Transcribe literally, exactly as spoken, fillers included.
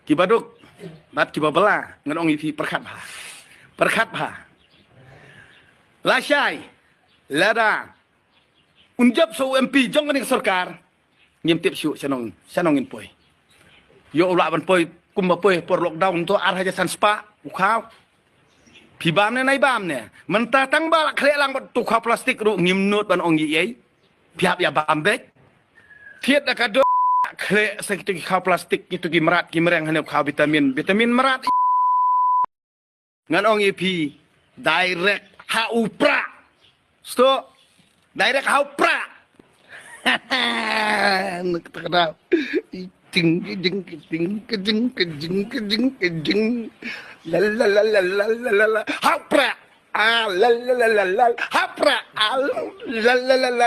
Kiba duk bad kiba bylla, ngan ong ïa phi, pyrkhat bha. Pyrkhat bha. Lashai lada un jop sa u M P jong kane ka sorkar, ngim tip shuh shanong, shanong ngin poi. Ïoh u lah ban poi kumba poi por lockdown to, ar hajar san spah u khaw. Phi bam ne nai bam ne? Mynta tang ba la khleh lang bad uto u khaw plastik ruh ngim nud ban ong ei ei. Phi hap ïa bam beit. Thied da ka dok, khleh sa kito ki khaw plastik, kito ki mrad ki mreng, hane u khaw vitamin, vitamin mrad. Ngan ong ïa phi, direct ha u prah. Sto, direct ha u prah. Nak tak dah. Jing, jing, jing, jing, jing, jing, jing, jing. La, la, la, la. Ha u prah. Ah, la, la, la, la, la. Ha u prah. Ah, la, la, la, la.